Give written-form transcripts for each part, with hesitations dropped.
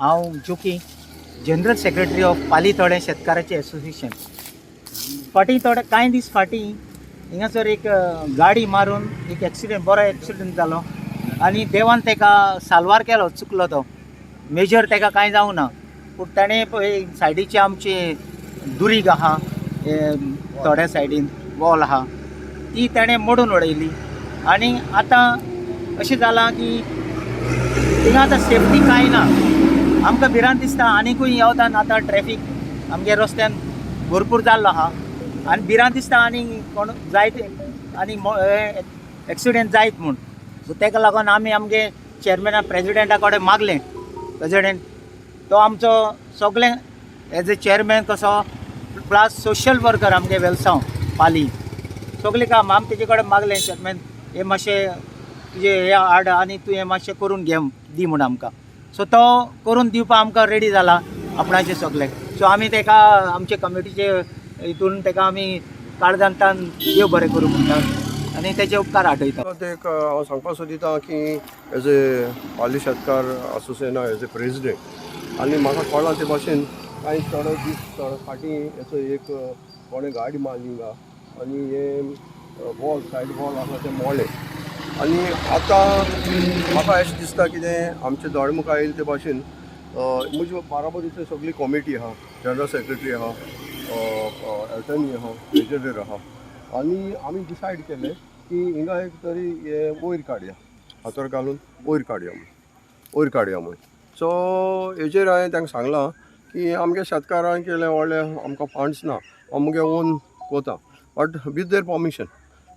हांव Joki, general secretary of पाली थोडे शेतकाराचें association. फाटीं थोडे कांय दीस फाटीं हिंगासर एक गाडी मारून एक एक्सिडेंट, बरो एक्सिडेंट जालो आनी देवान ताका साल्वार केलो. चुकलो तो मेजर, ताका कांय जावंक ना, पूण ताणें पळय सायडीचे आमची दुरीग आहा, थोड्या सायडीन वॉल आहा, ती ताणें मोडून उडयली. आनी आतां अशें जालां की थिंगा आतां सेफ्टी कांय ना. आमकां भिरांत दिसता आनिकूय येवतान. आतां ट्रॅफीक आमगे रस्त्यान भरपूर जाल्लो आहा आनी भिरांत दिसता आनी कोण जायत आनी एक्सिडेंट जायत म्हूण. सो ताका लागून आमी आमगे चेअरमॅना प्रेजिडेंटा कडेन मागलें. प्रेजिडेंट तो आमचो सगळें एज ए चेअरमॅन कसो, प्लस सोशल वर्कर आमगे वेलसांव पाली सगळें काम. आमी तेजे कडेन मागलें, चेअरमॅन, हें मातशें तुजें हें हाड आनी तूं हें मातशें करून घे दी म्हूण आमकां. सो तो करून दिवपाक आमकां रेडी जाला आपणाचें सगळें. सो आमी ताका आमचे कमिटीचे हितून ताका आमी काळजांतान देव बरें करूं म्हणटा आनी तेजे उपकार आठयता. ते एक हांव सांगपाक सोदिता की एज ए पाली शेतकार असोसिएशना एज ए प्रेजिडेंट, आनी म्हाका कळ्ळां ते भाशेन कांय थोडे दीस थोडे फाटीं हेचो एक कोणें गाडी मारली हिंगा आनी हे वॉल, सायड वॉल आसा तें मोडलें. आनी आतां म्हाका अशें दिसता कितें आमचे दोळे मुखार आयले ते भाशेन म्हजे बाराबर इतली सगळी कॉमिटी आहा, जनरल सेक्रेटरी आहा, एटर्नी आहा, ट्रेजरर आहा, आनी आमी डिसायड केलें की हिंगा एक तरी हे वयर काडया, हातोर घालून वयर काडया म्हूण, वयर काडया म्हूण. सो हेजेर हांवें तांकां सांगलां की आमगे शेतकारांक केलें व्हडलें आमकां फंड्स ना, आमगे ओन कोता, बट वीथ there permission.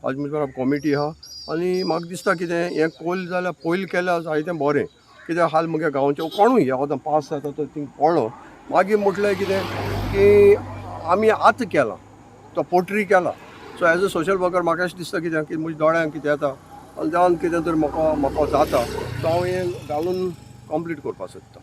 आज म्हजे बरोबर कॉमिटी आहा आनी म्हाका दिसता कितें हें कोल जाल्यार पयलीं केल्यार जायतें बरें, कित्याक हाल मुगे गांवचें कोणूय आतां पास जाता तो थिंग पडलो. मागीर म्हटलें कितें की आमी आतां केलां तो पोट्री केला. So as a social worker म्हाका अशें दिसता कितें की म्हज्या दोळ्यांक कितें येता आनी देवान कितें तर म्हाका म्हाका जाता, सो हांव हें घालून कंप्लीट करपाक सोदतां.